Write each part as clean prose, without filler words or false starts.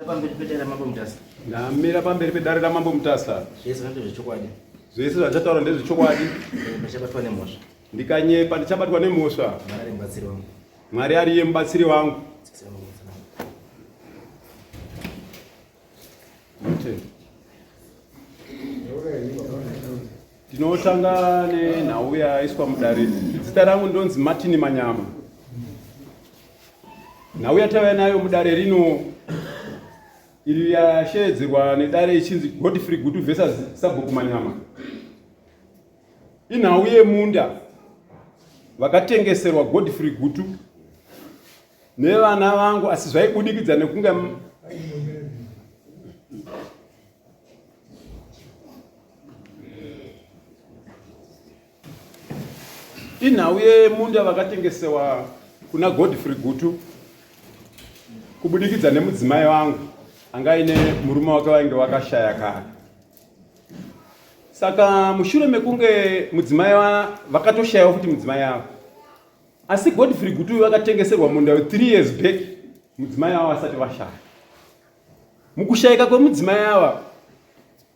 Pamberi pedare raMambo Mutasa. Ndamira pamberi pedare raMambo Mutasa. Zvese ndezvechokwadi. Zvese zvandichataura ndezvechokwadi. Ndichabatwa nemhosva. Ndikanyepa ndichabatwa nemhosva. Mwari ari mubatsiri wangu. Mwari ariye mubatsiri wangu. Tinotanga nenhau yaiswa mudare. Zita rangu ndonzi Martin Manyama. Nhau yatauya nayo mudare rino iri yasheedzerwa nedare ichinzi Godfrey Gutu versus Sabhuku Manyama. Inhau yemunda vakatengeserwa Godfrey Gutu nevana vangu asi zvaibudikidza nekunge Inhau yemunda vakatengesewa kuna Godfrey Gutu kubudikidza nemudzimai wangu anga aine murume wake vainge vakashaya kare. Saka mushure mekunge mudzimai vakatoshayawo futi mudzimai avo. Asi Godfrey Gutu uyu vakatengeserwa munda we 3 years back mudzimai avo vasati vashaya. Mukushayika kwemudzimai ava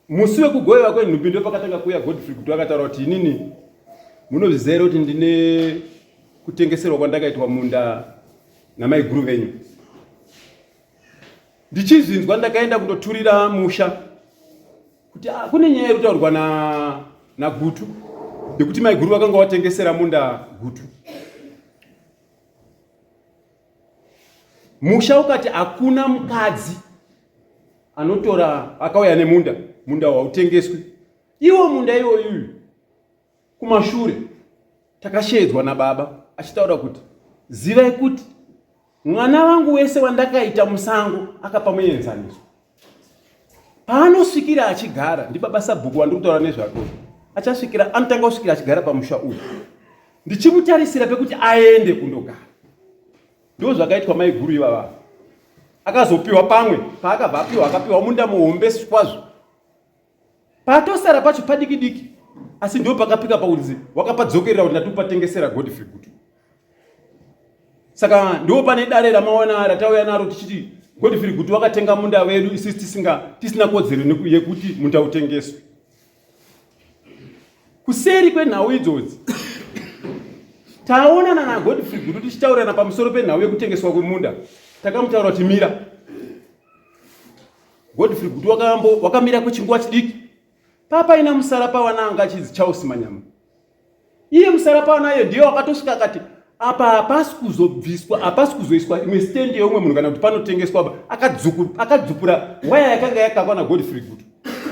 Musi wekugovewa kwenhumbi ndopakatanga kuuya Godfrey kuti akataura kuti inini munozviziva here kuti ndine kutengeserwa kwandakaitwa munda namaiguru venyu. Ndichizvinzwa ndakaenda kundoturira musha kuti ah, kune nyaya iri kutaurwa na naGutu yekuti maiguru vakanga vatengesera munda Gutu. Musha ukati hakuna mukadzi anotora akauya nemunda, munda hautengeswi. Iwo munda iwoyu kumashure takasheedzwa nababa achitaura kuti zivai kuti mwana wangu wese wandakaita musango akapa muenzaniso paanosvikira achigara ndibaba sabhuku wandiri kutaura nezvako achasvikira anotanga kusvikira achigara pamusha uyu ndichimutarisira pekuti aende kundogara ndo zvakaitwa maiguru ivava akazopiwa pamwe paakabva apiwa akapiwa munda muhombe kwazvo patosara pacho padiki diki asi ndo pakapika pakunzi wakapadzokerera kuti ndatiupatengesera godfrey gutu saka ndo pane dare ramaona ratauya naro tichiti godfrey gutu wakatenga munda wedu isisi tisinga tisina kodzero yekuti munda utengeswe kuseri kwenhau idzodzi taonana nagodfrey gutu tichitaurirana pamusoro penhau yekutengeswa kwemunda takamutaura kuti mira Godfrey Gutu wakambo wakamira kwechinguva chidiki papaina musara pawana anga achinzi Charles Manyama. Iye musara pawana iye ndiye wakatosvika akati apa hapasi kuzobviswa hapasi kuzoiswa imwe stand yeumwe munhu kana kuti panotengeswa apa akadzupura waya yakanga yakakwa naGodfrey Gutu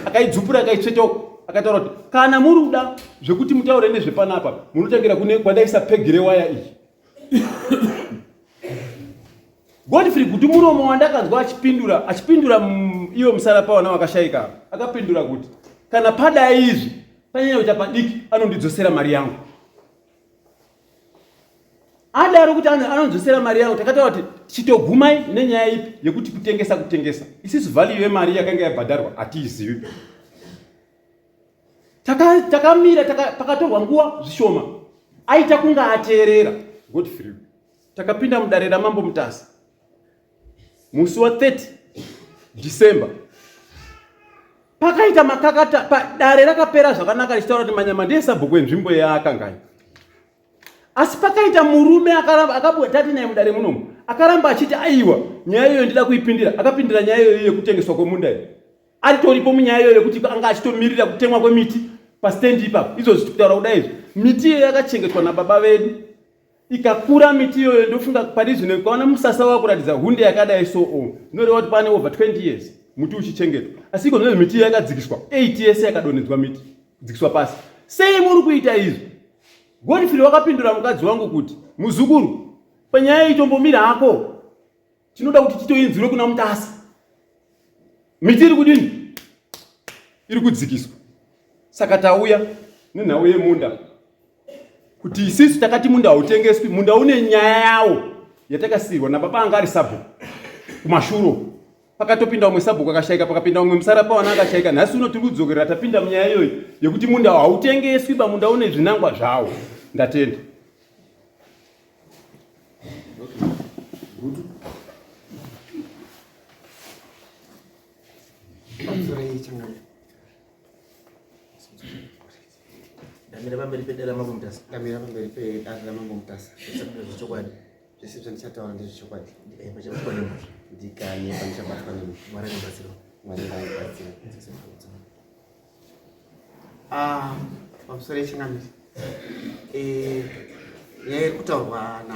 akaidzupura akaitsveta uko akataura kuti kana muri kuda zvekuti mutaure nezvepanapa munotangira kune kwandaisa pegi rewaya iyi Godfrey Gutu muromo wandakanzwa achipindura achipindura iwe musara pawana wakashaika akapindura kuti kana padai izvi panyanya kuita padiki anondidzosera mari yangu adaro kuti anondidzosera mari yangu takataura kuti chitogumai nenyaya ipi yekuti kutengesa kutengesa isisu value yemari yakanga yabhadharwa hatiizivi takamira taka pakatorwa nguva zvishoma aita kunga ateerera Godfrey Takapinda mudare raMambo Mutasa musi wa 30 December. Pakaita makakata pa, dare rakapera zvakanaka richitaura kuti Manyama ndiye sabhuku wenzvimbo yaakanganya. Asi pakaita murume akaramba akabuda tati naye mudare munomu akaramba achiti aiwa nyaya iyoyo ndida kuipindira akapindira nyaya iyoyo yekutengeswa kwemunda iyi aritoripo munyaya iyoyo yekuti anga achitomirira kutemwa kwemiti pastendi ipapo izvozvi tikutaura kudai izvi miti iyoyo yakachengetwa nababa vedu Ikakura miti iyoyo ndofunga pari zvino ukaona musasa wakuratidza hunde yakadai so o zvinoreva kuti pane over 20 years muti uchichengetwa asi iko zvino miti iyo yakadzikiswa 8 yese yakadonhedzwa miti kudzikiswa pasi sei muri kuita izvi Godfrey wakapindura mukadzi wangu kuti muzukuru panyaya iyi tombomira hako tinoda kuti titoinzwire kuna Mutasa miti iri kudini iri kudzikiswa saka tauya nenhau yemunda kuti isisu takati munda hautengeswi munda une nyaya yawo yatakasiirwa nababa anga ari sabhuku kumashuro pakatopinda umwe sabhuku akashaika pakapinda umwe musara pawana akashaika nhasi uno tiri kudzokerera tapinda munyaya iyoyi yekuti munda hautengeswi ba munda une zvinangwa zvawo ndatenda Ndamira pamberi pedare raMambo Mutasa. Ndamira pamberi pedare raMambo Mutasa. Zvechokwadi. Zvese zvandichataura ndezvechokwadi. Ndikanyemba chabatwa nemhosva. Ndikanyemba ndichabatwa nemhosva. Mwari anobatsira. Mwari ngavabatsire. Ah, pamusoro yechingamiri. Eh, nyaya iri kutaurwa na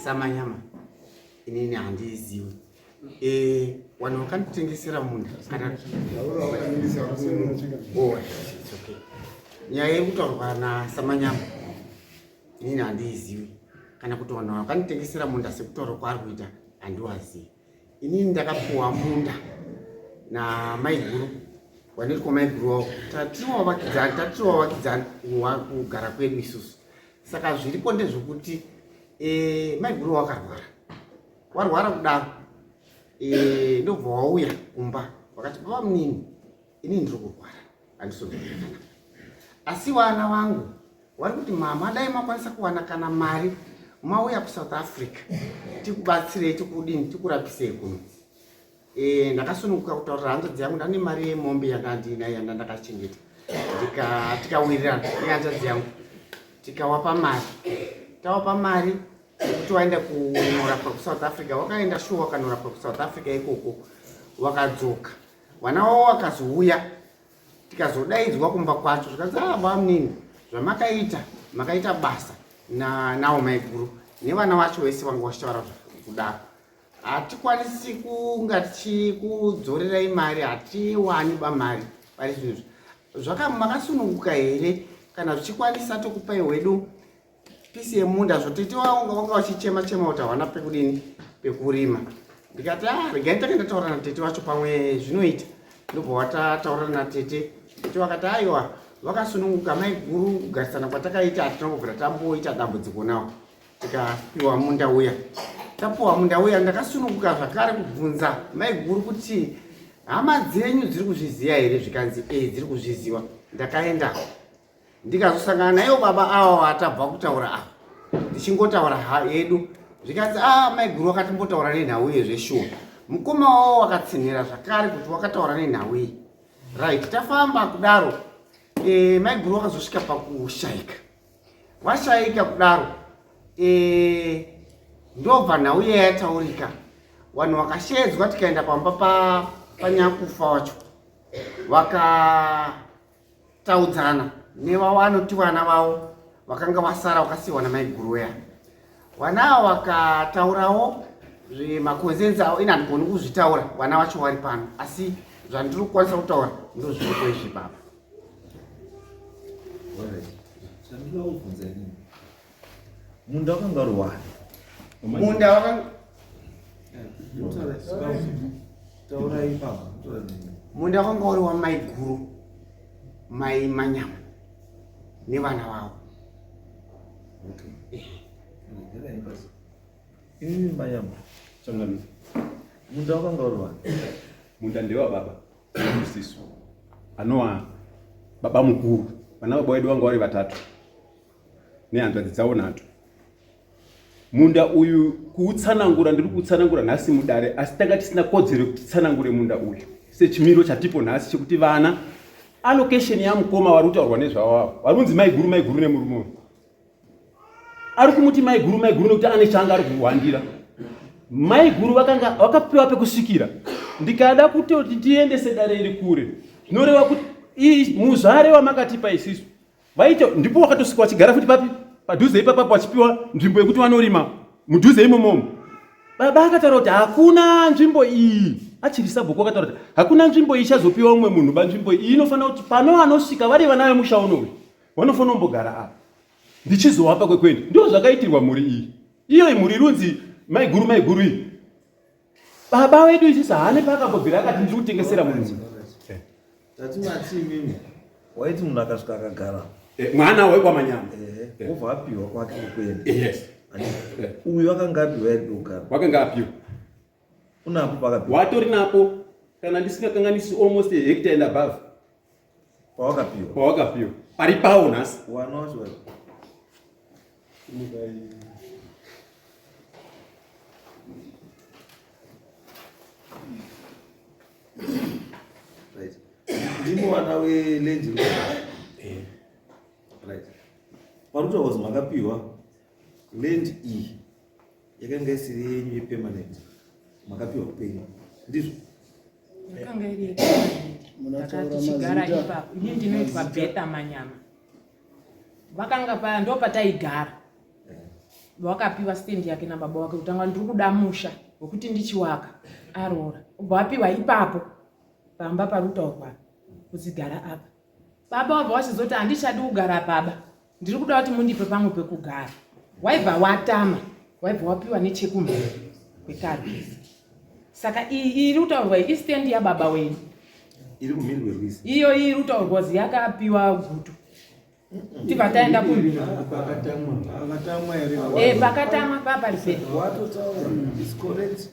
Samanyama inini handiiziwi. Eh, vanhu vakanditengesera munda kana oh, it's okay. Nyaya iri kutaurwa naSamanyama inini handiiziwi kana kuti vanhu vakanditengesera munda sekutaura kwaari kuita handiwazivi. Inini ndakapuwa munda namaiguru waniri kwamaiguru wavo tatiri tatiri wavakidzani kugara kwedu isusu saka zviripo ndezvekuti eh, maiguru wakarwara warwara kudaro eh, ndobva wauya kumba wakati baba munini inini ndiri kurwara handisozvakanaka asi vana vangu wari kuti mama dai makwanisa kuwana kana mari mauya kusouth africa tikubatsirei tikudini tikurapisei kuno e, ndakasununguka kutaurira hanzvadzi yangu ndane mari yemombe yanga ndiinayo yanda ndakachengeta tikawirirana nehanzvadzi yangu tikawapa mari tawapa mari yekuti waenda kunorapwa kusouth africa wakaenda shuwa wakanorapwa kusouth africa ikoko wakadzoka vana wavo wakazouya tikazodaidzwa kumba kwacho zvikanzi ah bamunini zvamakaita makaita basa nawo maiguru nevana vacho vese vanga vachitaura kudaro hatikwanisi kunga tichikudzorerai mari hatiwani ba mari pari zvinhu zvaka makasununguka here kana zvichikwanisa tokupai hwedu pisi yemunda zvotete wanga wanga wachichema chema kuti hawana pekudini pekurima ndikati ah regai tange ndataura natete wacho pamwe zvinoita ndobva watataura natete tete wakati aiwa vakasununguka maiguru kugarisana kwatakaita hatina kubvira tamboita dambudziko nawo tikapiwa munda uya tapiwa munda uya ndakasununguka zvakare kubvunza maiguru kuti hama dzenyu dziri kuzviziva here zvikanzi e dziri kuzviziva ndakaenda ndikazosangana naivo baba ava vatabva kutaura ava ndichingotaura hedu zvikanzi a ah, maiguru wakatimbotaura nenhau iye zveshuwa mukoma wavo wakatsinhira zvakare kuti wakataura nenhau iyi right tafamba kudaro e, maiguru wakazosvika pakushaika vashaika kudaro e, ndobva nhau iya yataurika vanhu vakasheedzwa tikaenda pamba panyakufa wacho vakataudzana nevavanoti vana vavo vakanga vasara vakasiiwa namaiguru uya vana ava vakataurawo makonsensi avo ini handigoni kuzvitaura vana vacho vari pano asi zvandiri kukwanisa kutaura ndozviripo izvi baba Munda wakanga uri wani? Munda wakanga Munda wakanga uri wamaiguru mai Manyama nevana vavo. Okay. Eh. Inini Manyama. Changamire. Munda wakanga uri wani? Munda ndewa baba. Sisu. Anowa baba mukuru. Vana baba wedu vanga vari vatatu. Nehanzvadzi dzavo nhatu. Munda uyu kuutsanangura ndiri kuutsanangura nhasi mudare asi tanga tisina kodzero yekuti titsanangure munda uyu sechimiro chatipo nhasi chekuti vana allocation yamukoma vari kutaurwa nezvavo avo vari kunzi maiguru maiguru nemurume uyu ari kumuti maiguru maiguru nekuti ane chaanga ari kuhwandira maiguru vakanga vakapiwa pekusvikira ndikada kutoti ndiendese dare iri kure zvinoreva kuti muzvare wamakatipa isisu vaita ndipo wakatosvika vachigara futi papi padhuze ipapapo vachipiwa nzvimbo yekuti vanorima mudhuze imomomo baba akataura kuti hakuna nzvimbo iyi achiri sabhuku akataura kuti hakuna nzvimbo iyi ichazopiwa umwe munhu ba nzvimbo iyi inofanira kuti pano anosvika vari vana vemusha unoyu vanofanira kumbogara apa ndichizowapa kwekuenda ndo zvakaitirwa mhuri iyi iyo mhuri irunzi maiguru maiguru iyi baba vedu isusu haane paakambobvira akati ndiri kutengesera munhu Tati mati imimi waiti munhu akasvika akagara eh, mwana wekwamanyama eh, wobva apiwa kwake kwekuenda yes uyu akanga apiwa here pekugara wakanga apiwa unapo pakapiwa watori napo kana ndisingakanganisi almost a hectare and above pawakapiwa pawakapiwa pari pawo nhasi wana wacho vari Ndimo vana weland eh. Right. Paruta was makapiwa land iyi yakanga isiri yenyu yepermanent makapiwa kupenyu ndizvo yakanga iri yepermanent takatichigara ipapo ini ndinoitwa betha manyama vakanga pa ndo pataigara wakapiwa stand yake nababa wake kutanga ndiri kuda musha wekuti ndichiwaka aroora ubva wapiwa ipapo pamba parutaurwa kuzigara apa baba wabva wachizoti handichadi kugara baba ndiri kuda kuti mundipe pamwe pekugara waibva watama waibva wapiwa nechekumhiri kwekarwizi saka iyi iri kutaurwa iyi istand yababa wenyu iri kumhiri kwerwizi iyo iri kutaurwa zi yakapiwa gutu tibva taenda kumhiri eh, pakatamwa papari pedu watotaura is correct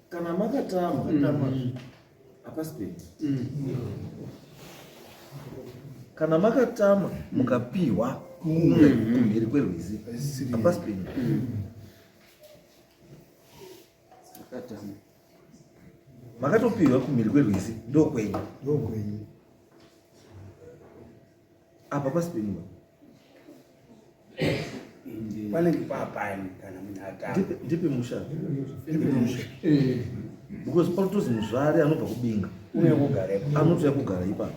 kana makatama hapasi penyu kana makatama mukapiwa kumwe kumhiri kwerwizi hapasi penyu makatopiwa kumhiri kwerwizi ndokwenyu ndokwenyu apa pasi penyu panenge paapani kana munhu atama ndipe musha ndipe musha eh. because panotozi muzvare anobva kubinga uye kugara ipapo anotouya kugara ipapo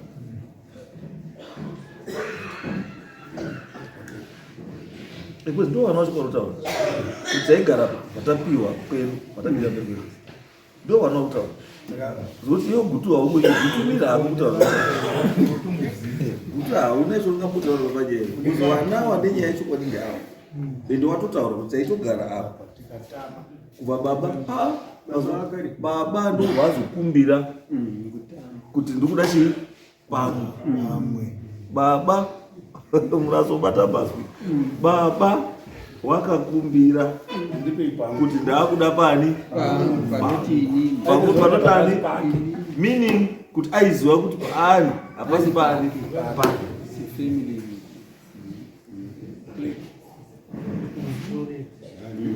because ndo vana vacho vanotaura kuti taigara patapiwa kwedu patapiwa mberi kwedu ndo vana kutaura zvokuti iyo gutu haumwe gutumira hako kutaura gutu hauna icho ungambotaura panyaya because vana wane nyaya yechokwadi ndeavo ende watotaura kuti taitogara apa kubva baba baba ndobva kuti ndikuda chii pamwe baba munasobata mazwi baba wakakumbira kuti ndaakuda pani pamwe panotani meaning kuti aiziva kuti paari hapasi paani pake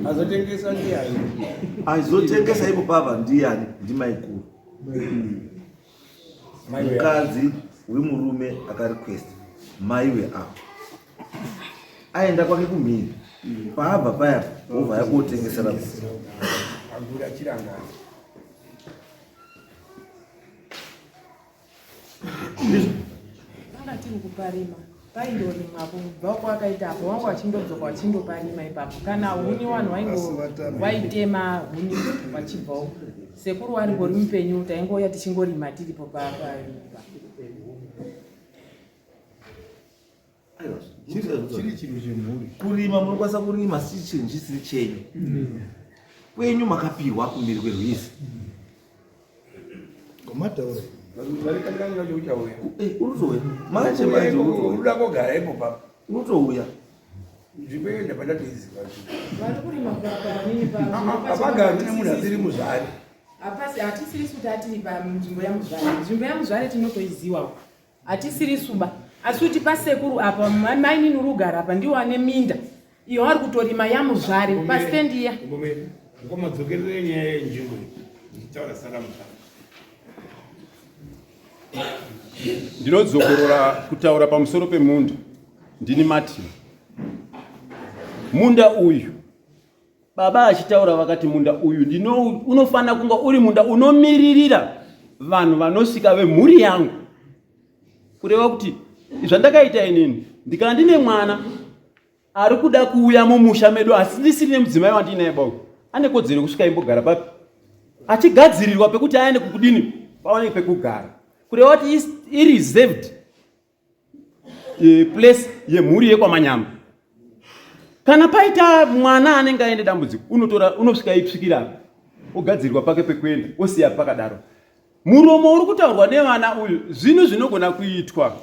azotengesa ndiyani azotengesa ipo pava ndiyani ndimaikuru mukadzi wemurume akarequest maiwe apo aenda kwake kumhiri paabva paya wobva yakotengesera Tanga tiri kuparima paindorimwa kubva kwakaita apo wangu wachindodzoka wachindoparima ipapo kana huni wanhu waingo waitema huni wachibvawo sekuru waringori mupenyu taingouya tichingorima tiripo papa chiri chinhu chemhuri kurima munokwanisa kurima si chinhu chisiri chenyu kwenyu makapiwa kumhiri kwerwizi komataura eh, urutouya manje manje uruda kogara ipo papa urutouya nzvimbo iyo ndabva ndatoiziva vari kurima apagari nemunhu asiri muzvari hapasi hatisiri su tatiri panzvimbo yamuzvare nzvimbo yamuzvare tinotoiziwawo Hatisiri suba asi kuti pasekuru apa mainini uri kugara apa ndiwo ane minda iyo ari kutorima yamuzvare pastendi iya. Ngomadzokerere nyaya yenzvimbo ndichitaura sara muzvare. Ndinodzokorora kutaura pamusoro pemunda. Ndini Martin. Munda uyu Baba achitaura vakati munda uyu ndino unofanira kunga uri munda unomiririra vanhu vanosvika vemhuri yangu kureva kuti zvandakaita inini ndikana ndine mwana ari kuda kuuya mumusha medu asi ndisiri nemudzimai wandinaye bau ane kodzero yekusvika imbogara papi achigadzirirwa pekuti aende kukudini paone pekugara kureva kuti ireserved e, place yemhuri yekwamanyamba kana paita mwana anenge aende dambudziko unotora unosvika ipsvikira ogadzirirwa pake pekuenda osiya pakadaro muromo uri kutaurwa nevana uyu zvinhu zvinogona kuitwa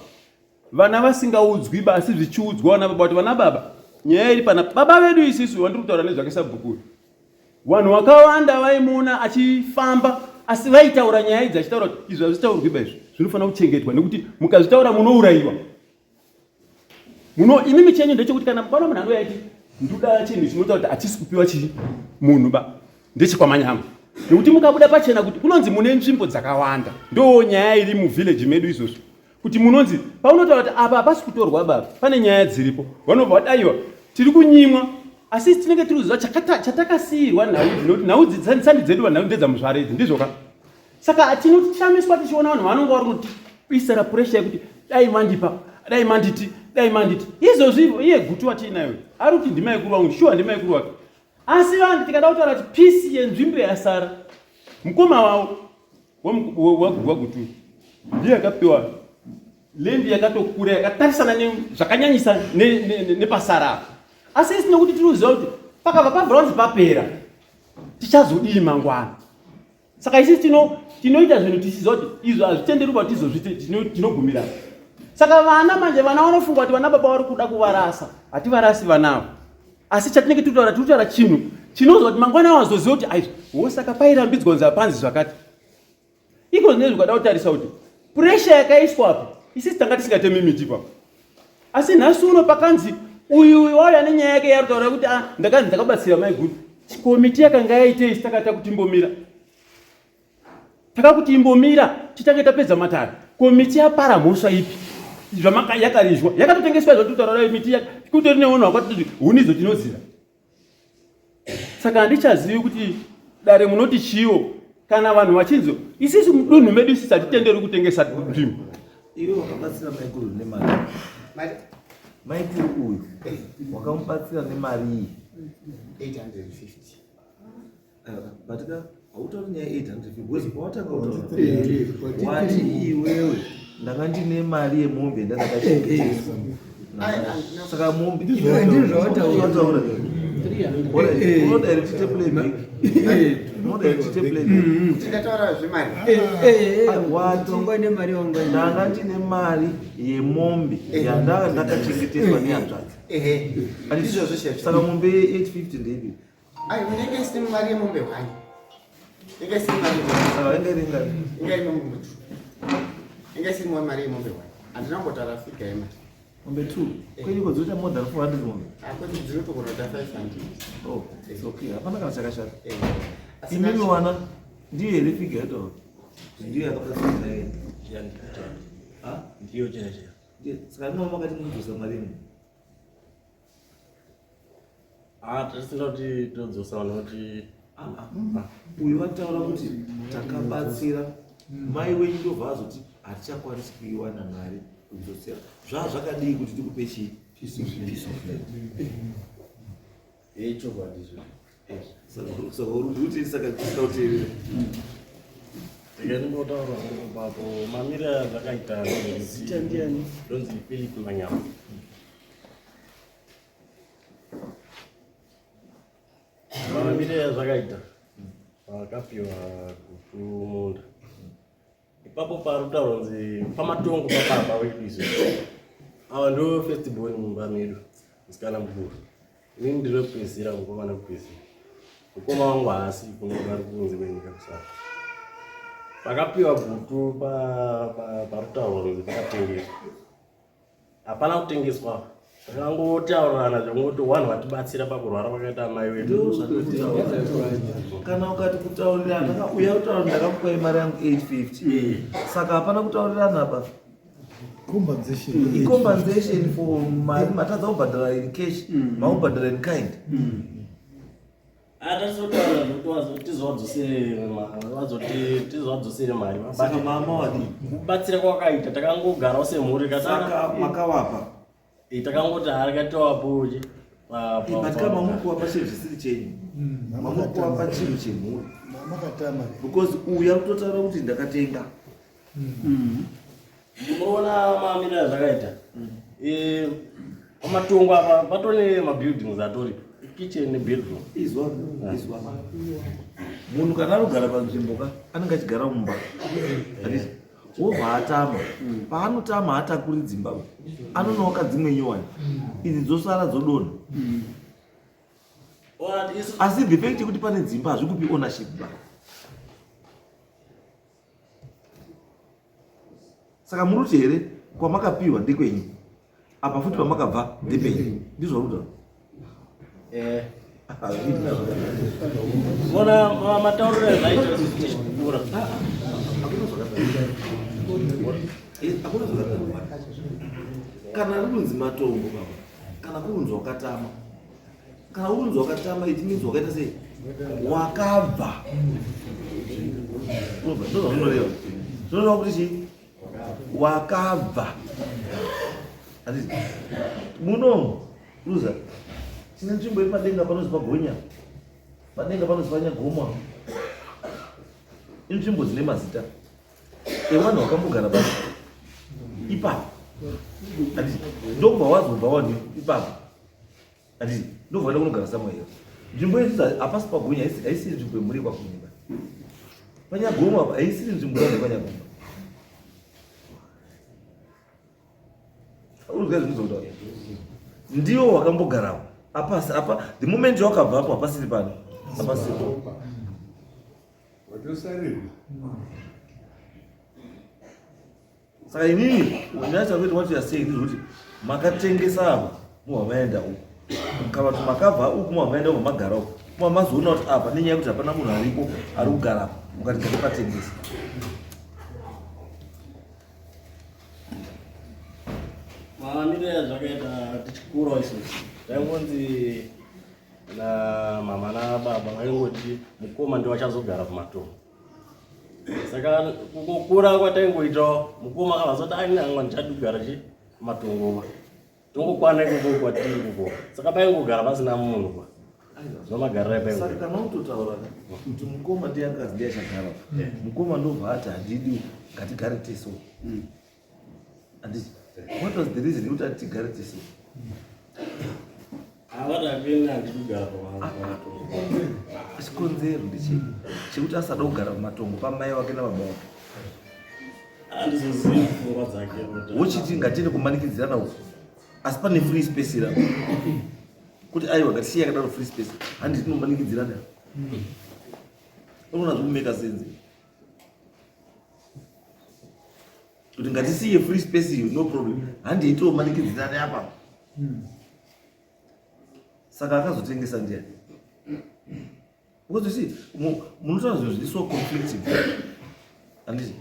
vana vasingaudzwi ba asi zvichiudzwa vana baba kuti vana baba nyaya iri pana baba vedu isisu wandiri kutaura nezvake sabhuku Vanhu vakawanda vaimuona achifamba asi vaitaura nyaya idzi achitaura kuti izvi hazvitaurwi ba izvi zvinofanira kuchengetwa nekuti mukazvitaura munourayiwa. Muno imimi chenyu ndechekuti kana mukaona munhu anouya aiti ndoda chinhu chinotaura kuti hachisi kupiwa chii munhu ba ndechekwamanyama. Nekuti mukabuda pachena kuti kunonzi mune nzvimbo dzakawanda, ndo nyaya iri muvillage medu izvozvo, kuti munonzi paunotaura kuti apa hapasi kutorwa baba, pane nyaya dziripo, vanobva vadaiwa tiri kunyimwa, asi tinenge tiri kuziva chatakasiirwa nhau idzi, nekuti nhau idzi sandi dzedu vanhau ndedzamuzvare idzi, ndizvoka. Saka tinoshamiswa tichiona vanhu vanonga vari kutiisira puresha yekuti dai mandipa, dai manditi, dai manditi. Izvozvi iye Gutu watiinayo ari kuti ndimaikuru wangu, shuwa ndimaikuru wake. Asi vanhu tikada kutaura kuti pisi yenzvimbo yasara, mukoma wavo waGutu ndiye akapiwa lendi yakatokura yakatarisana zvakanyanyisa nepasara apa. Asi isi nekuti tiri kuziva kuti pakabva pavhura kunzi papera, tichazodii mangwana? Saka isi tinoita zvinhu tichiziva kuti izvo hazvitenderwi kuti tizozviite, tinogumira. Saka vana manje, vana vanofunga kuti vana baba vari kuda kuvarasa. Hativarasi vanavo, asi chatinenge tiri kutaura, tiri kutaura chinhu chinozwa kuti mangwana wazoziva kuti aizvo wo, saka pairambidzwa kunzi hapanzi zvakati. Iko zvinezvi ukada kutarisa kuti puresha yakaiswa apa, isisi tanga tisingatemi miti ipapo, asi nhasi uno pakanzi uyu uyu wauya nenyaya yake yarutaura kuti ah, ndakanzi ndakabatsira maiguru, komiti yakanga yaitei? Takata kuti imbomira, takakuti imbomira titange tapedza matare. Komiti yapara mhosva ipi? Zvamaka yakarizwa yakatotengeswa, zvatutaura miti kutori neunhu wakatoti hunidzo tinoziva. Saka handichazivi kuti dare munoti chiwo kana vanhu vachinzi isisu mudunhu medu isisi hatitenderwi kutengesa nzvimbo. Iwe wakabatsira maikuru nemari, maikuru uyu wakamubatsira nemari iyi 850. But ka hautauri nyaya 850 because pawatanga kutaura wati iwewe ndanga ndine mari yemombe ndandakachengetesa, saka mombe ndizvawataura. Unoda here tiite playback? Unoda here tiite playback? Ndataura zvemari. Wati ndanga ndine mari yemombe yandanga ndakachengeteswa nehanzvadzi. Ehe, ndizvozvo chef. Saka mombe ye850 ndeipi? Ai, inenge isiri mari yemombe hwani, inge isiri mari yemombe. Saka inga iri ngani? Inge iri mombe two, inge isiri mari yemombe hwani. Handina kumbotaura figure yemari. Mombe 2 kwenyiko dzinoita more than 400 mombe. Akwete, dzinotogona kuita 500. Oh, it's okay, hapana kana chakashata. Asi Imimi wana ndiyo here figure yataura? Ndiyo yakabatsira here? Ha? Ndiyo chaiyo. Ndiyo. Saka imomo makati mukudzosa mari imwe? Ah, tisina kuti todzosa vanhu kuti Ah, ah. Uyu vataura kuti takabatsira mai wenyu, ndobva azoti hatichakwanisi kuiwana mari kudzosera. Zvaa zvakadii kuti tikupe chii? Peace of land. Ichokwadi izvo. Saka uri kuti saka tisina kuteerera? Ndingotaura hangu papo mamire azvakaita. Zita ndiani? Ndonzi Philip Manyama. Mamire azvakaita, vakapiwa Gutu munda ipapo pari kutaurwa kunzi pamatongo papapa wedu izvo. Ava ndo first born mumba medu, musikana mukuru. Inini ndiri wekupedzisira, mukomana wekupedzisira. Mukoma wangu haasi kuno, vari kunze kwenyika kusara. Pakapiwa Gutu pari kutaurwa kunzi pakatengeswa, hapana kutengeswa. Takangotaurirana zvekungoti wanhu vatibatsira pakurwara kwakaita amai wedu. Ndo zvandinotaura. Kana ukati kutaurirana ka, uya kutaura ndakakupai mari yangu 850, saka hapana kutaurirana apa. Compensation. Icompensation for mari matadza kubhadhara in cash, makubhadhara in kind. Atatotaura zvekuti tizovadzosere mari. Saka mama wadii? Kubatsira kwakaita, takangogarawo semhuri. Saka makawapa? Takangoti harakatowapo. But kama muri kuwapa chinhu chisiri chenyu, mamuri kuwapa chinhu chemhuri. Makatama. Because uyu ari kutotaura kuti ndakatenga. Unoona mamiriro azvakaita. Pamatongo apa patone mabuildings atoripo, kitchen nebedroom. Izwa, izwa, munhu kana anogara panzvimbo ka, anenge achigara mumba. Handiti? Wobva atama, paanotama haatakuri dzimba, anonoka dzimwe nyowani, idzi dzosara dzodonha. Asi the fact yekuti pane dzimba hazvikupi ownership ba. Saka muri kuti here kwamakapiwa ndekwenyu, apa futi pamakabva ndepenyu? Ndizvo rutaura. Eh. Mona matauriro ezvaita tichikura. Hakuna zvakadaro. Hakuna zvakadaro. Kana rinonzi matongo baba, kana kurunzi wakatama. Kana urunzi wakatama it means wakaita sei? Wakabva. Unobva ndozvaunoreva. Zvinoreva kuti chii? Wakabva. Handiti? Munomu Luza tine nzvimbo iri padenga panozi pagonya padenga panozi panyagomwa inzvimbo dzine mazita evanhu vakambogara pa ipapo handiti ndokubva wazobva wanhu ipapo handiti ndobva waenda kunogara somewhere else nzvimbo idzi hapasi pagonya haisiri nzvimbo yemhuri yekwakunyika panyagomwa apa haisiri nzvimbo yevanhu yepanyagomwa Urikuziva zviri kutaura? Ndiwo wakambogarawo. Apasi apa the moment wakabva apo hapasiri pano. Hapasiri. Watosarirwa. Saka inini unyatsa kuti what you are saying ndezvekuti makatengesa apa muhwa maenda uku. Kana kuti makabva uku muhwa maenda uku magara uku. Muhwa mazoona kuti apa nenyaya yekuti hapana munhu aripo ari kugara apa mukati ngatipatengesa. Maramiro azvakaita tichikura isusu taingonzi namama nababa vaingoti mukoma ndiwo achazogara kumatongo saka kukura kwataingoitawo mukoma akavazoti aini anga ndichadi kugara chi kumatongo tongokwana ikoko kwatiri ikoko saka paingogara pasina munhu kwa zvomagarira saka paingogara kana utotaura kuti mukoma ndiye akazi ndiye achagara mukoma ndobva ati handidi ngatigare tese handiti what was the reason yekuti ati tigare tese avati handidi kugara pamatongo chikonzero ndechei chekuti asada kugara pamatongo pamai wake nababa wake handizozivi pfungwa dzake kuti- wochiti ngatiende kumanikidzirana uku asi pane free space ira kuti aiwa ngatisiye yakadaro free space handi tinomanikidzirana unoona zvikumeka sense kuti ngatisiye free space iyo no problem handei tomanikidzirana apa saka akazotengesa ndiani because you see munotaura zvinhu zviri so conflicting handiti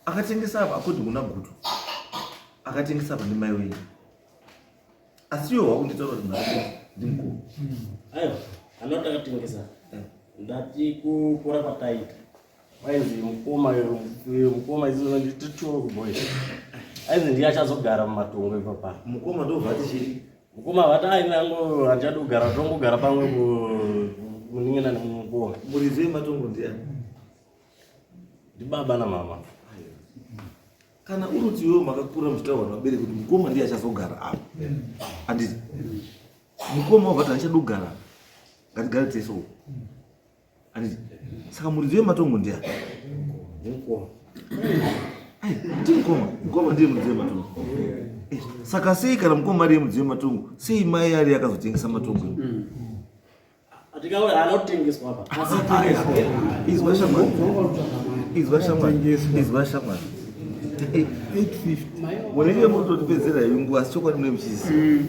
akatengesa apa according kuna gutu akatengesa apa ndimai wenyu asi iwe wakunditaura kuti mhaka ndimukuru aiwa anoti akatengesa ndati kukura kwataita wainzi mukoma mukoma nditituro kuboys ainzi ndiye achazogara mumatongo ipapa mukoma ndobva ati chii mukoma vati ainango handichadi kugara tongogara pamwe munin'ina nemukoma muridzi wematongo ndiani ndibaba namama kana uri kuti iwewe makakura muchitaura nevabereki kuti mukoma ndiye achazogara apa handiti mukoma wabva ati handichadi kugara apa ngatigare tese uku handiti saka muridzi wematongo ndiani ndimukoma Ai, ndimukoma mukoma ndiye muridzi wematongo Eh, saka sei kana mukoma ariye muridzi wematongo sei mai ari akazotengesa matongo atikawe haana kutengeswa apa izwa shamwari izwa shamwari izwa shamwari 850 munenge murikutotipedzera henyu nguva asi chokwadi mune muchiziva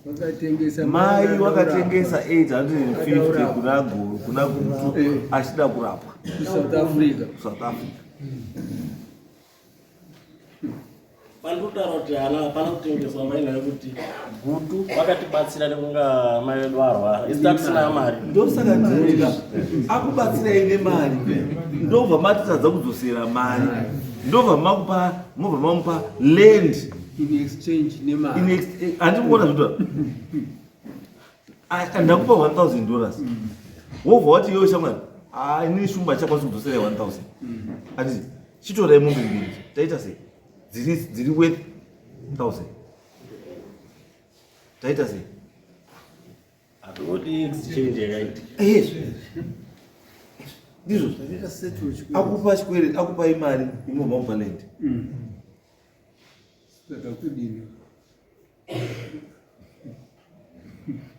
vakatengesa mai wakatengesa 850 kuna guru kuna gutu achida kurapwa kuSouth Africa kuSouth Africa pandikutaura kuti hana hapana kutengeswa maina yekuti gutu vakatibatsira nekunga mai vedu arwara isu tatisina mari ndosaka ndinotika akubatsirai nemari ndobva matitadza kudzosera mari ndobva makupa mobva mamupa land in exchange nemari In handiri kuona zvinotaura ndakupa 1000 dollars wobva wati iwe shamwari ah, ini shumba achakwanisi kudzoserai 1000 handiti chitorai mombe mbiri taita sei dziri worth 1000 taita sei hatikuti exchange yakaitika ndizvo akupa chikwereti akupai mari imobva mupa land saka kudini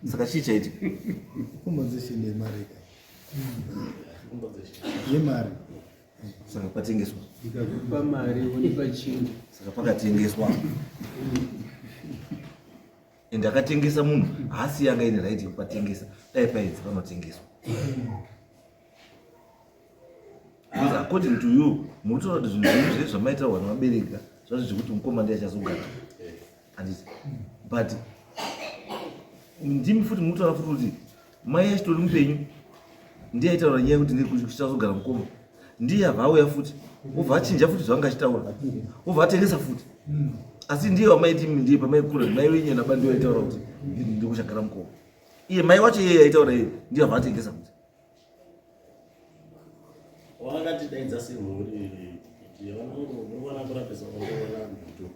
saka chii chaitika Compensation yemari ka. Yemari. Saka patengeswa. Ndikakupa mari wonipa chingwa. Saka pakatengeswa. And akatengesa munhu haasi yanga ine right yekupatengesa, dai painzi panotengeswa. Because according to you, muri kutaura kuti zvinhu zvenyu zvese zvamaitaurwa nevabereki zvacho zvekuti mukoma ndiye achazogara. Handiti? But ndimi futi muri kutaura futi kuti mai achitori mupenyu ndiye aitaura nyaya yekuti ndichazogara mukoma. Ndiye abva auya futi obva achinja futi zvaanga achitaura obva atengesa futi. Asi ndiye wamaiti ndiye pamaikura mai wenyu naba ndiye aitaura kuti ndikuchagara mukoma. Iye mai wacho iye aitaura iye ndiye abva atengesa futi. Wakatidaidza semhuri kuti vanangu munoona kurapisa vangoona gutu.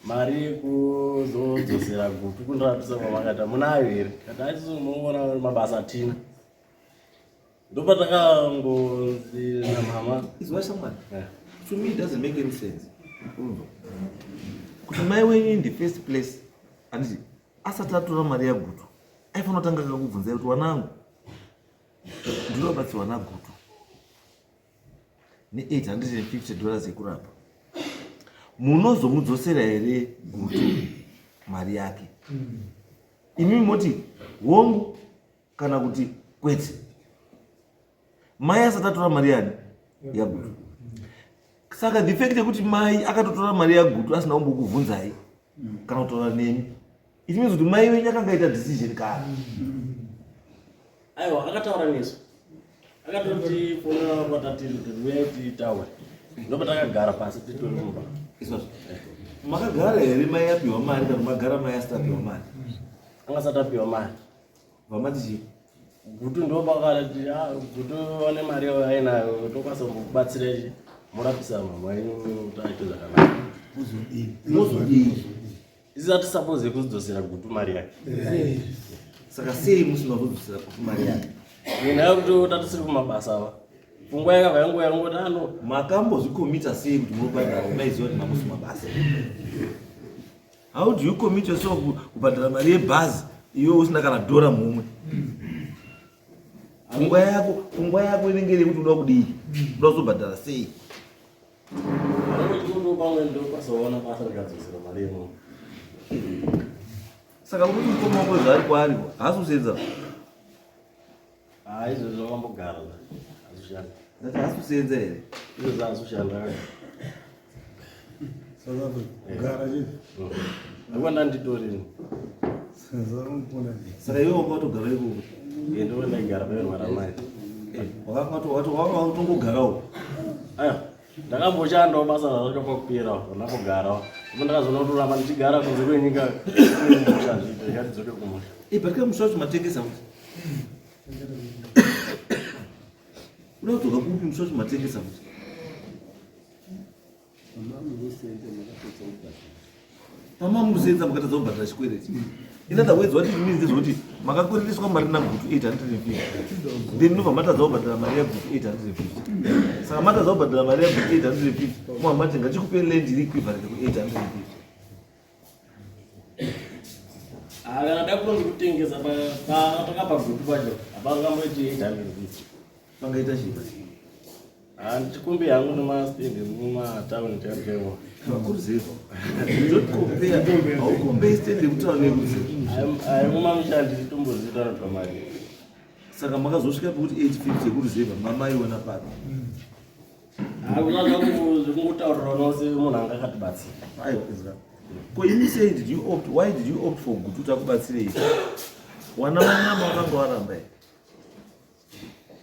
Mari yekuzodzosera gutu kundirapisa kwamakati munayo here? Kati aisiso munoona mabasa atina. Ndopatakangonzi namama. Izwa shamwari. To me it doesn't make any sense. Unzwa. Kuti mai wenyu in the first place handiti asati atora mari yaGutu aifanira kutanga akakubvunzai kuti wanangu ndinobatsirwa naGutu ne850 dollars yekurapa munozomudzosera here Gutu mari yake? Imimi moti hongu kana kuti kwete. Mai asati atora mari yani yaGutu. Saka the fact yekuti mai akatotora mari yaGutu asina kumbokubvunzai kana kutaura nemi, it means kuti mai wenyu akanga aita decision kare. Aiwa, akataura nesu. Akatoti fonera kwatatiri kuti uyai titaure. Ndopatakagara pasi titori mumba. Izvozvo. Makagara here mai apiwa mari kana magara mai asati apiwa mari? Anga asati apiwa mari. Vamati chii? Gutu ndopakati Gutu ane mari yayo ainayo tokwanisa kumbokubatsira ichi murapisa mama yenyu kuti aite zvakanaka. Mozodii? Isi atisapoze kudzosera Gutu mari yake. Saka sei musina kudzosera Gutu mari yake? Nyaya yekuti tatisiri kumabasa ava. Pfungwa yakabva yanguva yangoti ano. Makambozvikomita sei kuti munobhadhara maiziva kuti mamusi mabasa? How do you commit yourself kubhadhara mari yebhazi iwe usina kana dhora mumwe? Pfungwa yako inenge iri yekuti unoda kudii? Unoda kuzobhadhara sei? Pamwe ndopazoona basa rikadzosera mari yemunhu. Saka uri kuti mukoma wako zvaari kwaari haasi kusenza? Izvozvo wakambogara hazvishanda. Ndati haasi kusenza here? Izvozvo haasi kushanda. South Africa. Kugara chete. Ndikuwa ndanditori. Saka iwe wanga watogara ikoko? Ndiwo ndaigara pairwara mai. Wanga watongogarawo? Aiwa, ndakamboshandawo basa rarakapa kupera ndakambogarawo. Ndipo ndakazoona kuti kuramba ndichigara kunze kwenyika kumusha zviite ndikatidzoke kumusha. But kana musha wacho matengesa futi. Unoda kudzoka kupi musha wacho matengesa futi? Pamamusenza makatadza kubhadhara chikwereti. In other words, what it means is kuti makakwereteswa mari naGutu 850. Then ndobva matadza kubhadhara mari yaGutu 850. Saka matadza kubhadhara mari yaGutu 850, mobva mati ngachikupe land iri equivalent ku 850. Kana dakunzi kutengesa pakapa Gutu pacho hapangamboiti 850. Pangaita chii? Handichikumbi hangu nemastendi mumatauni chaimo. Makuruzevha. Don't compare. Haukompare stand yekutaura nekuruzevha. Aimumamisha ndichitomboziita anotwa mari. Saka makazosvika pekuti 850 yekuruzevha mamaiona papi? Zvekungotaurira nose munhu anga akatibatsira. Aiwa, izwa. Ko imi sei did you opt, why did you opt for Gutu kuti akubatsirei? Wana manyama wakanga waramba here?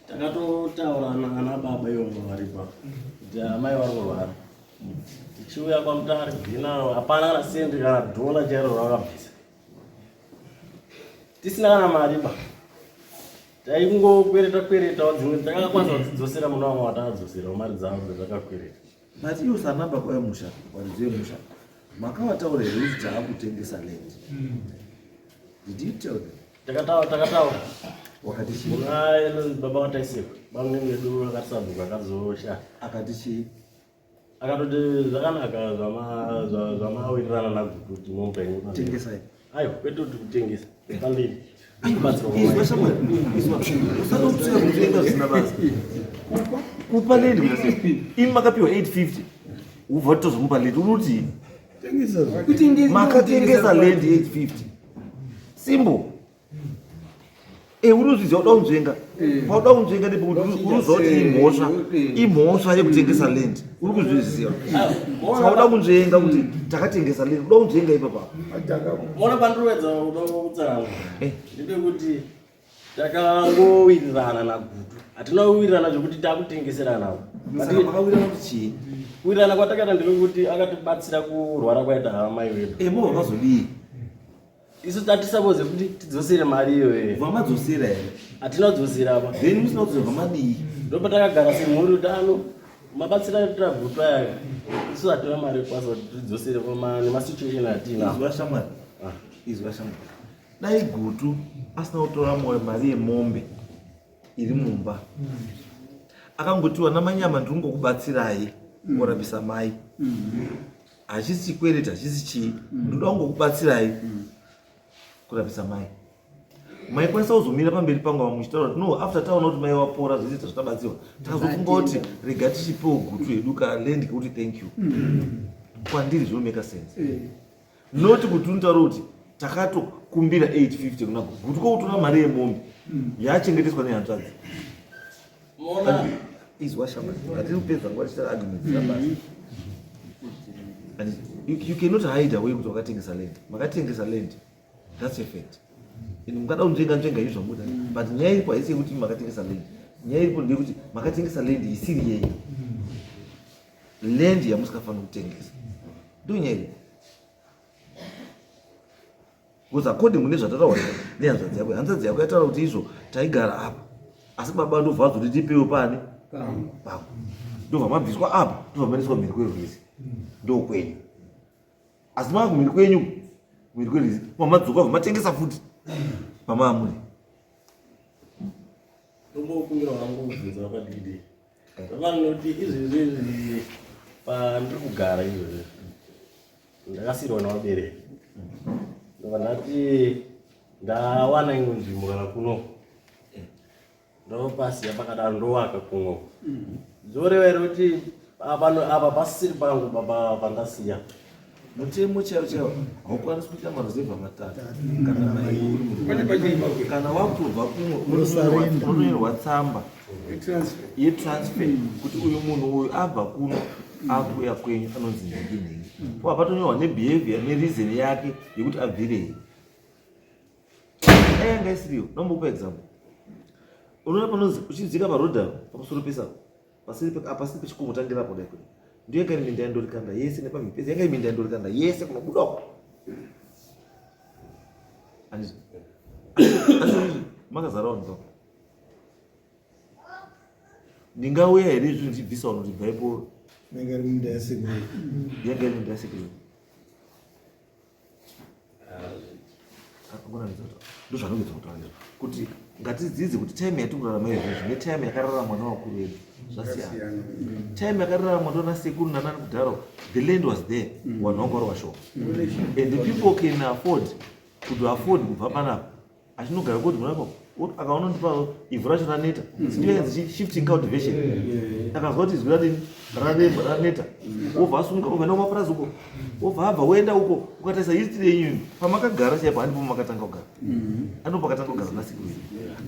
Takatotaura ana baba ivo varipa kuti amai vari kurwara. Tichiuya kwaMutare gina hapana kana sendi kana dhola chairo ravakabvisa. Tisina kana mari ba. Taingokwereta kweretawo dzimwe takakwanisa kudzidzosera muna vamwe vatakadzoserawo mari dzavo dzatakakwereta. But iwo sanamba kwayemusha, varidzi vemusha, makavataura here kuti taakutengesa land? Did you tell them? Takataura, takataura. Wakati chii? Muna inonzi baba vataiseka. Bamwe vedu vakatisabhuka akazosha. Akati chii? Akatoti zvakanaka zvamawirirana naGutu kuti mupe henyu. Tengesai. Aiwa, kwete kuti kutengesa. Pamberi. Kubatsirwa Izwa kwamai. shamwari, izwa. Usatokutsira kutenga zvisina basa. Kupa land kuita sei? Imi makapiwa 850. Ubva tozomupa land. Uri kuti? Makatengesa land 850. Simple. Eh, unozviziva uda kunzvenga. Eh. Pauda kunzvenga ndipo kuti unoziva kuti imhosva. Imhosva yekutengesa land. Uri kuzviziva. Saka uda kunzvenga kuti takatengesa land. Uda kunzvenga ipapa. Mona pandiroedza uda kutsanangura. Eh. Ndepekuti Takangowirirana naGutu, hatina kuwirirana zvekuti takutengeserana. Saka makawirirana kuti chii? Kuwirirana kwatakaita ndepekuti akatibatsira kurwara kwaita hama wedu. Eh, mo vakazodii? Isu tatisapoze kuti tidzosere mari iyoyo. Vamadzosera here? Hatina kudzosera apa. Then musina kudzosera vamadii? Ndopatakagara semhuri kuti ano mabatsira atira Gutu aya. Isu hatina mari yekukwanisa kuti tidzosere nemasituation atinawo. Izwa shamwari. Ah. Izwa shamwari. Dai Gutu asina kutora moyo mari yemombe iri mumba akangotiwa namanyama ndiri kungokubatsirai kurapisa mai hachisi chikwereti hachisi chii ndoda kungokubatsirai kurapisa mai maikwanisa kuzomira pamberi pangu ava muchitaura kuti no after taona kuti mai wapora zvese tazvitabatsirwa takazofunga kuti rega tichipewo gutu hedu kaland kekuti thank you kwandiri zvinomeka sense eh. Not kuti unotaura kuti takatokumbira 850 kuna Gutu ko kutora mari yemombe yachengeteswa nehanzvadzi. Mona izwa shama hatiri kupedza nguva tichita argument dzina basa. And you cannot hide away kuti wakatengesa land. Makatengesa land. That's a fact. And mukada kunzvenga nzvenga izvo zvamuda. But nyaya iripo haisi yekuti makatengesa land. Nyaya iripo ndeyekuti makatengesa land isiri yenyu. Land yamusikafaniri kutengesa. Ndonyaya iripo. Because according kune zvatataura nehanzvadzi yako, hanzvadzi yako yataura kuti izvo taigara apa. Asi baba ndobva vazoti tipewo pani? Pangu. Ndobva mabviswa apa, ndobva maendeswa mhiri kwerwizi. Ndokwenyu. Asi mava kumhiri kwenyu, mhiri kwerwizi, mamadzoka bva matengesa futi. Pamaamuri. Ndombokumbira wangu kubvunza vakadidi. Vanoti izvezvi izvi pandiri kugara izvezvi ndakasiirwa nevabereki ndobva ndati ndawana imwe nzvimbo kana kuno ndopasiya pakadaro ndowaka kuno zvoreva here kuti apa pasisiri pangu baba pandasiya Mutemo chaiwo chaiwo haukwanisi kuita maruzevha matatu kana mairi. Kana wakutobva kumwe unonoerwa tsamba yetransfer kuti uyu munhu uyu abva kuno akuuya kwenyu anonzi nhingi nhingi. Ko patonyorwa nebehavior nereason yake yekuti abvirei. Dai yanga isiriyo, ndombokupa example. Unoona panonzi uchidzika paroad apo pamusoro pesa pasiri pasiri pechikomo tangira apo dai kudai. Ndiyo yanga iri minda yandorikanda yese nepamhipezi yanga iri minda yandorikanda yese kunobuda uko. Andizvo. Asi makazara vanhu papo. Ndingauya here izvi ndichibvisa vanhu kuti bvaipo. Yanga iri minda yasekuru. Yanga iri minda yasekuru. Ndozvanoedza kutaura izvo kuti ngatidzidze kuti time yatiri kurarama izvozvi netime yakararamwa nevakuru vedu zvasiyana. Time yakararamwa ndona sekuru nanani kudhara the land was there vanhu vanga vari vashoma and the people can afford kuti afford kubva panapa achinogara koti murapa akaona kuti ivhu racho raneta sindiyo yanzi shifting cultivation akazwa kuti izwi radini raremba raneta wobva asunga obva enda kumapurazi uko wobva abva woenda uko ukatarisa history yenyu pamakagara chaipo handipo makatanga kugara andipo pakatanga kugara nasekuru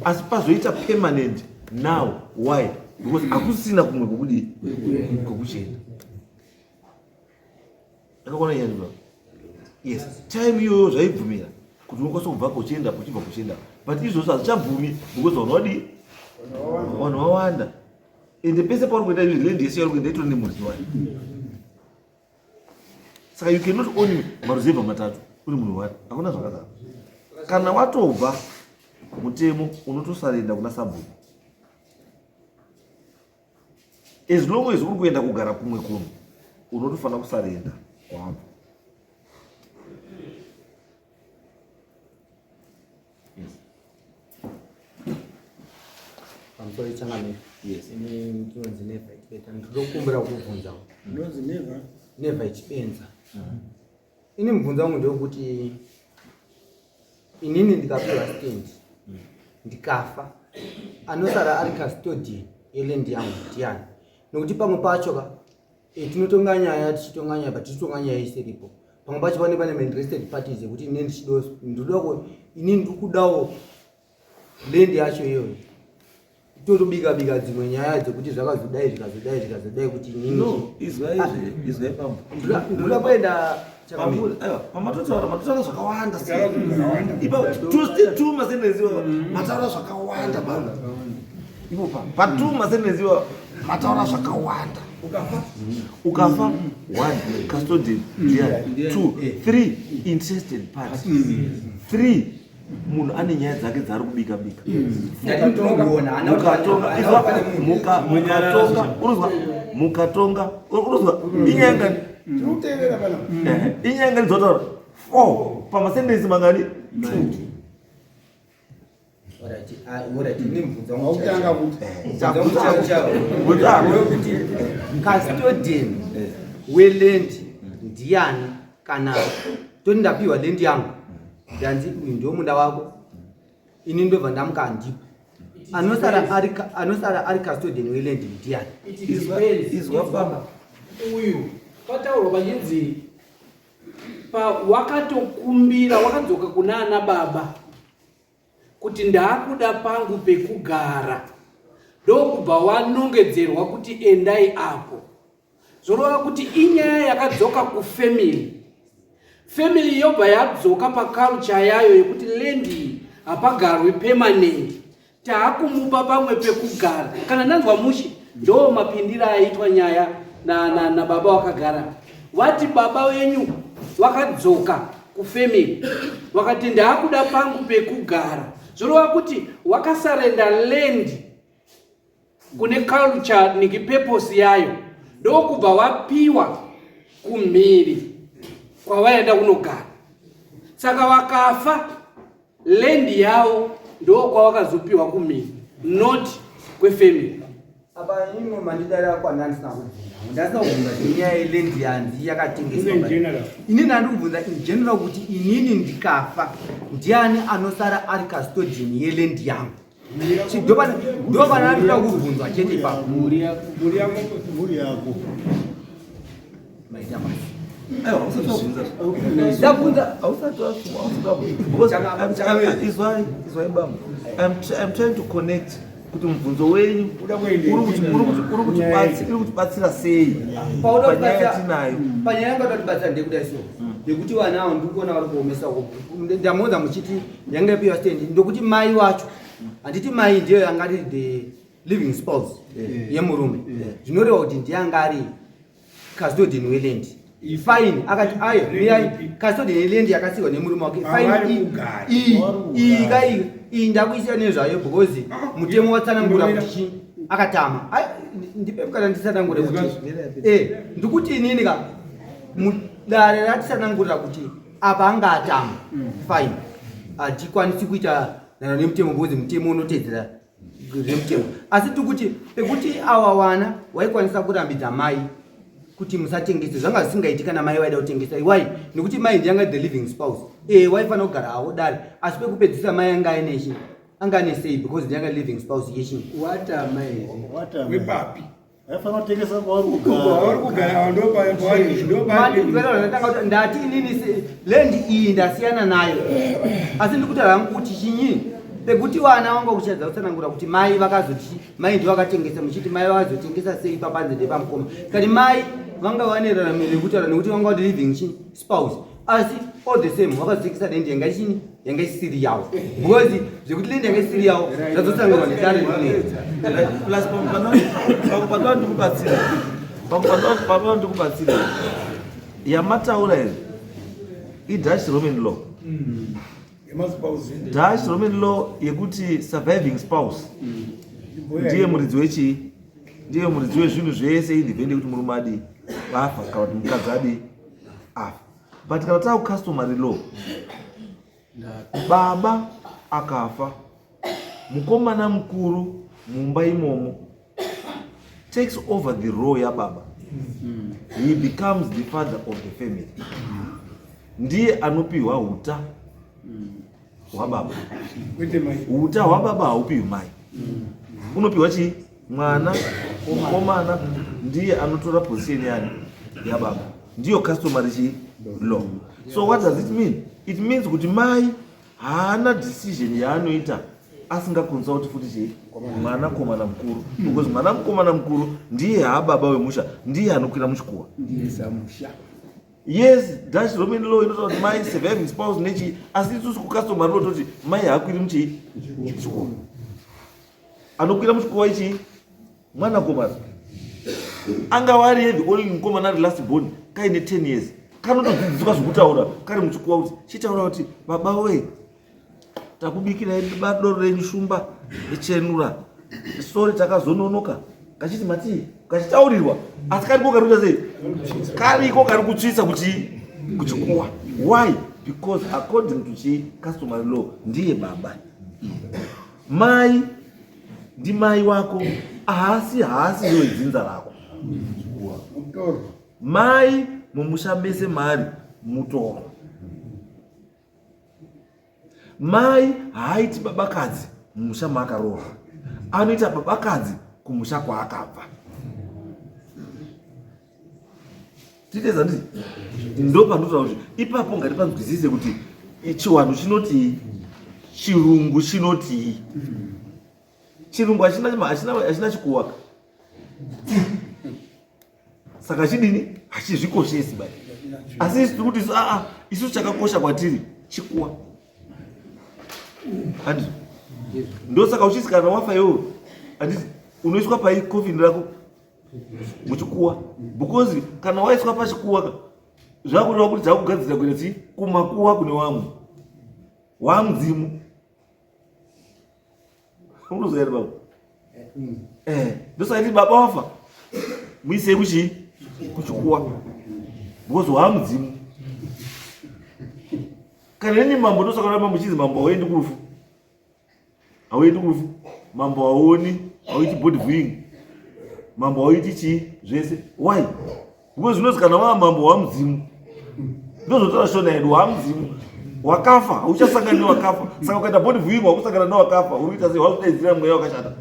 asi pazoita permanent now why because hakusina kumwe kwokudii kwokuchienda Ndakaona nyaya baba. Yes, time iyoyo zvaibvumira kuti unokwanisa kubva kuchienda kuchibva kuchienda. But izvozvo hazvichabvumi because vanhu vadii? Vanhu vawanda. Ende pese pauri kuenda izvi land yese yauri kuenda itori nemuridzi wayo. Saka you cannot own maruzevha matatu uri munhu wani. Hakuna zvakadaro. Kana watobva mutemo unotosarenda kuna sabhuku. As long as uri kuenda kugara kumwe kunhu unotofanira kusarenda kwabva. Yes. Pamusoro changamire. Yes. Ini ndinonzi Neva Ichibenza. Ndinokumbira kuvhunza. Ndinonzi Neva. Neva Ichibenza. Ini mubvunzo wangu ndewekuti inini ndikapiwa stand ndikafa anosara ari custodian yeland yangu ndiani? Nokuti pamwe pacho ka tinotonga nyaya tichitonga nyaya but tichitonga nyaya isiripo. Pamwe pacho pane pane mainterested parties ekuti ini ndichido ndoda ku ini ndiri kudawo land yacho iyoyo. Totobika bika dzimwe nyaya dzekuti zvakazodai zvikazodai zvikazodai kuti inini. No, izwai zve, izwai pamwe. Ndoda kuenda chakamira. Aiwa, pamatotaura matotaura zvakawanda sei. Ipa two masentences iwawa mataura zvakawanda baba. Ipo pa pa two masentences iwawa mataura zvakawanda. Ukafa ukafa one custodian ndiani two three interested party three munhu ane nyaya dzake dzaari kubika bika mukatonga izwa muka mukatonga uruzwa mukatonga uruzwa inyaya ngani inyaya ngani dzotaura four pamasentensi mangani two Custodian weland ndiani kana toti ndapiwa land yangu ndanzi uyu ndio munda wako ini ndobva ndamuka handipo anosara ari anosara ari custodian weland ndiani Izwa baba. Uyu pataurwa pachinzi pa wakatokumbira wakadzoka kuna ana baba kuti ndaakuda pangu pekugara ndokubva wanongedzerwa kuti endai apo zvoreva kuti inyaya yakadzoka kufamily family yobva yadzoka paculture yayo yekuti land iyi hapagarwi permanent taakumupa pamwe pekugara kana ndanzwa mushe ndo mapindira aitwa nyaya nababa na, na wakagara vati baba venyu wakadzoka kufamily wakati ndaakuda pangu pekugara zvoreva kuti wakasarenda land kune culture niki purpose yayo ndokubva wapiwa kumhiri kwavaenda kunogara saka vakafa land yavo ndokwavakazopiwa kumhiri not kwefamily apa imo mandidara kwana ndisina kubvunza ndasina kubvunza zvenyaya yeland yanzi yakatengeswa inini andiri kubvunza in general kuti inini ndikafa ndiani anosara ari custodian yeland yangu ndopana ndoda kubvunzwa chete ipapo mhuri yako maita basa Izwai, izwai bambo. I'm trying to connect kuti mubvunzo wenyu uri kutibatsira sei panyaya yatinayo. Panyaya yanga totibatsira ndekuda so nekuti vana avo ndikuona vari kuomesa ndamuudza muchiti yanga yapiwa stand ndokuti mai wacho handiti mai ndiyo yanga ari the living spouse yemurume zvinoreva kuti ndiye anga ari custodian weland fine akati ayo miyai custodian yeland yakasiwa nemurume wake fine iyi ka iyi iyi ndakuisiya nezvayo because mutemo watsanangura kuti chii akatama ndipe mukana nditsanangure kuti eh ndikuti inini ka dare ratitsanangurira kuti apa anga atama fine hatikwanisi kuita nano nemutemo because mutemo unoteedzera zvemutemo asi tikuti pekuti awa wana waikwanisa kurambidza mai kuti musatengese zvanga zvisingaiti kana mai vaida kutengesa why nekuti mai ndiyanga the living spouse e waifanira kugara havo dare asi pekupedzisa mai anga aine chi anga ane sei because ndiyanga living spouse yechi watama here Wepapi? Aifanira kutengesa kwauri kugara. Kugara ndo ndati inini land iyi ndasiyana nayo asi ndikutaura hangu kuti chinyi pekuti vana vanga kuchadza kutsanangura kuti mai vakazoti mai ndivo vakatengesa muchiti mai vakazotengesa sei papanze ndepamukoma kani mai vanga vane raramiro yekutaura nekuti vanga vati living chi spouse asi all the same vakazotengesa land yanga ichini yanga isiri yavo because zvekuti land yanga isiri yavo zvazotsanangurwa nedare rineri plus panoda ndikubatsira panoda ndikubatsira yamataura izvi idutch roman law Dutch roman law yekuti surviving spouse ndiye muridzi wechii ndiye muridzi wezvinhu zvese independe kuti murume adii afa kana kuti mukadzi adii afa but kana taa kucustomary law baba akafa mukomana mukuru mumba imomo takes over the role yababa he becomes the father of the family ndiye anopiwa huta hwababa huta hwababa haupiwi mai unopiwa chii mwana mukomana ndiye anotora position yani yababa ndiyo customary chii Law. So what does it mean? It means kuti mai haana decision yaanoita asingaconsult futi chii mwana komana mukuru, because mwana mukomana mukuru ndiye haababa wemusha, ndiye anokwira muchikuwa. Yes, Dutch Roman law inotaura kuti mai surviving spouse nechii, asi isusu kucustomary law toti mai haakwiri muchii muchikuwa. Anokwira muchikuwa ichii mwanakomana angava ari the only mukomana ari last born kaine 10 years, kanotodzidziswa zvekutaura kari muchikuwa, kuti chitaura kuti baba wee, takubikirai doro renyu shumba ichenura, sorry takazononoka, kachiti matii, kachitaurirwa, asi kariko kari kuita sei? Kariko kari kutsvitsa kuti kuchikuwa. Why? Because according to chi customary law ndiye baba. Mai ndimai wako, haasi wedzinza rako. Mai mumusha mese mari mutoro. Mai haaiti babakadzi mumusha maakaroorwa, anoita babakadzi kumusha kwaakabva. Titeza ndii ndo pandotaura kuti ipapo ngatipanzwisise kuti chiwanhu chinotii, chirungu chinotii. Chirungu hachina chikuwaka, saka chidini hachizvikoshesi bai, asi isu tiri kuti aa isusu chakakosha kwatiri chikuwa, handizvo? Ndosaka uchisi kana wafa iwewe, handiti unoiswa pai coffin rako? Muchikuwa, because kana waiswa pachikuwa ka, zvakureva kuti dzakugadzira kuenda chii kumakuwa kune wamwe wamudzimu. Unoziva here baba? Ndosaka nditi baba wafa muisei kuchii kuchikuwa, because waamudzimu. Kana neni mambo, ndosaka ramba muchinzi mambo hauendi kurufu, hauendi kurufu mambo, hauoni, hauiti body viewing mambo, hauiti chii zvese. Why? Because zvinozi kana waa mambo wamudzimu, ndozvotora shona yedu, wamudzimu wakafa hauchasangani newakafa. Saka ukaita body viewing wakusangana newakafa, uri kuita sei? Wakudaidzira mweya wakashata.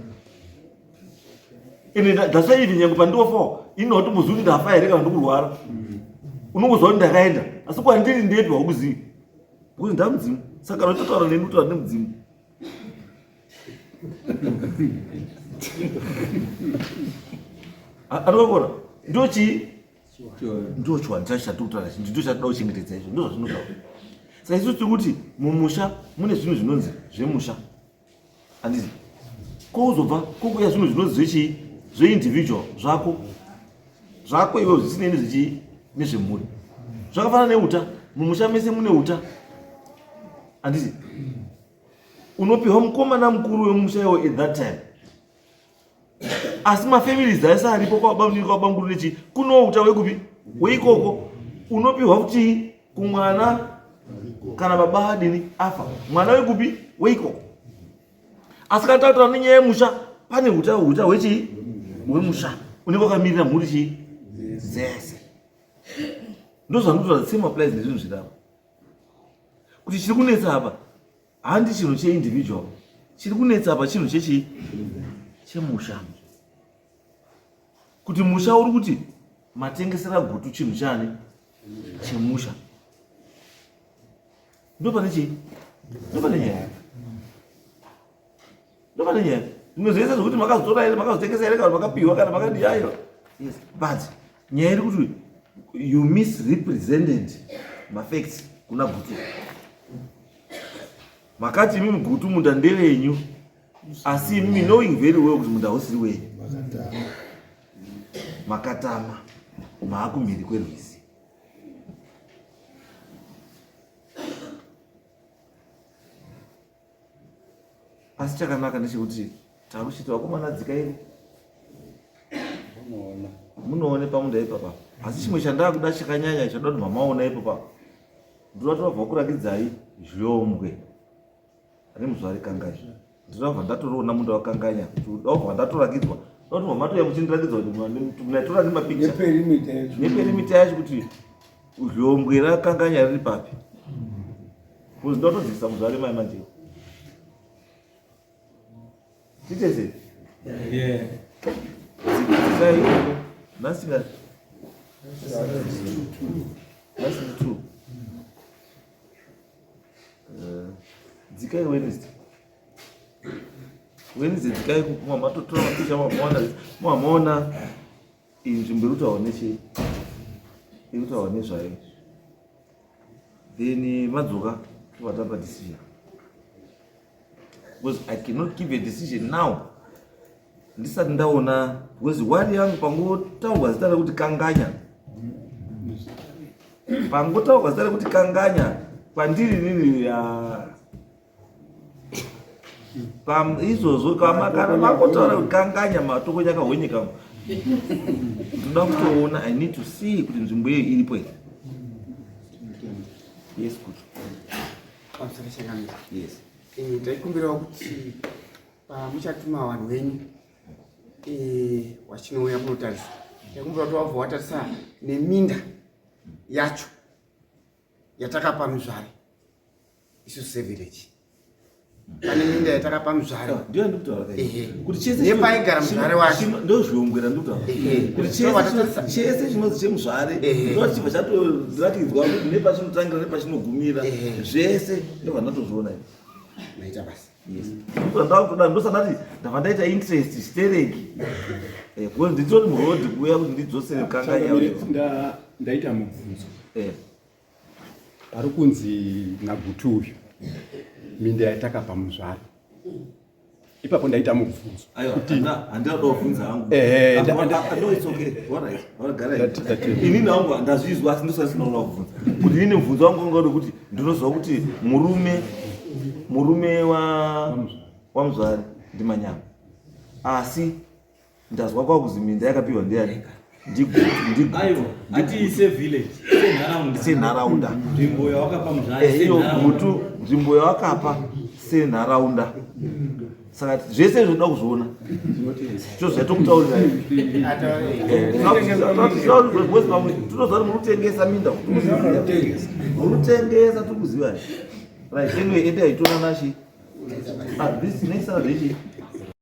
Ende that's why even nyange pandiofawo ini hautombozivi kuti ndafa here kana ndikurwara. Unongozwa kuti ndakaenda, asi kwandiri ndepi haukuzivi, because ndamudzimu. Saka kana uchitotaura neni, utaura nemudzimu. Anokakona ndo chii? Ndo chiwanhu chacho chatiri kutaura, ndo chatoda kuchengetedza izvo, ndo zvatinotaura. Saka isusu tiri kuti mumusha mune zvinhu zvinonzi zvemusha, handiti? Kouzobva kokuya zvinhu zvinonzi zvechii zveindividual, zvako zvako iwe, zvisinei nezvechii nezvemhuri. Zvakafanana neuta, mumusha mese mune uta, handiti? Unopiwa mukomana mukuru wemusha iwo at that time, asi mafamilies aise aripo kwababa kwabamukuru nechi kuno uta wekupi weikoko unopiwa kuti kumwana kana baba adini afa, mwana wekupi weikoko. Asi kana tautaura nenyaya yemusha, pane uta hwechii hwemusha unenge wakamirira mhuri chii dzese. Ndozvanotaura, same applies nezvinhu zvirapa kuti chiri kunetsa apa handi chinhu cheindividual, chiri kunetsa apa chinhu chechii chemusha, kuti musha uri kuti matengesera gutu chinhu chani chemusha. Ndo pane chii, ndo pane nyaya, ndo pane nyaya. Zvimwe zvese zvekuti makazotora here, makazotengesa here, kana makapiwa, kana makadii, aiwa, yes, but nyaya iri kuti you misrepresented mafacts kuna Gutu. Makati imimi Gutu munda ndevenyu, asi imimi knowing very well kuti munda hausiri wenyu, makatama maakumhiri kwerwizi. Asi chakanaka ndechekuti takuchiti vakomana dzikairi munoone pamunda ipapa. Asi chimwe chandakuda chakanyanya chanoda kuti mamaona ipapa, ndoda tovabva kurakidzai zhombwe remuzvari Kanganya. Ndinobva ndatoriona munda wakanganya, ndobva ndatorakidzwa kuti mama touya muchindirakidza kuti munatora nemapikicha neperimita yacho kuti zhombwe rakanganya riri papi, because ndotodzikisa muzvari mai manje titese dzikai nhasi. Nhasi ndi 2. Dzikai Wednesday. Wednesday dzikai kumwa matotora mapicha mamuona mamuona iyi nzvimbo iri kutaurwa nechii iri kutaurwa nezvayo then madzoka tobva decision because I cannot give a decision now ndisati ndaona because wari yangu pangotaurwa zita rekuti kanganya pangotaurwa zita rekuti kanganya kwandiri nini ya izvozvo kana makotaura kuti kanganya matokonya kahonye kangu ndoda kutoona i need to see kuti nzvimbo iyoyo iripo here yes good Pamusoro changamire. Yes. Eh, taikumbirawo kuti pamuchatuma vanhu venyu wachinouya kunotarisa taikumbira kuti wabva watarisa neminda yacho yatakapa muzvare isusu sevillage pane minda yatakapa muzvare ndiyo ndikutaura Ehe. kuti chese Nepaigara muzvare wacho. ndozviongwera ndikutaura Ehe. kuti chese chese chinonzi chemuzvare ndochibva chatoratidzwa kuti nepachinotangira nepachinogumira zvese ndobva ndatozviona izvi maita basa yes ndakutoda ndosandati ndabva ndaita interest stereki because nditori muroad kuuya kuti ndidzosere kanganya Ndaita mubvunzo pari kunzi naGutu uyu minda yatakapa muzvare ipapo ndaita mubvunzo handina kuda kubvunza hangu Ehe, No, it's okay. Alright. Alright, gara inini hangu ndazvizwa asi ndosati ndinoda kubvunza kuti inini mubvunzo wangu wanga uri kuti ndinoziva kuti murume wamuzvare ndimanyama asi ndazwa kwakuzi minda yakapiwa ndiani ndigutu Aiwa, hati sevillage, senharaunda. Senharaunda. Nzvimbo yawakapa muzvare Iyo senharaunda. gutu nzvimbo yawakapa senharaunda saka zvese izvo ndoda kuzviona cho zvatokutaurira tinoziva kuti muri kutengesa minda muri kutengesa tiri kuziva right anyway ende haitora nachi. Ah, this next Saturday chi?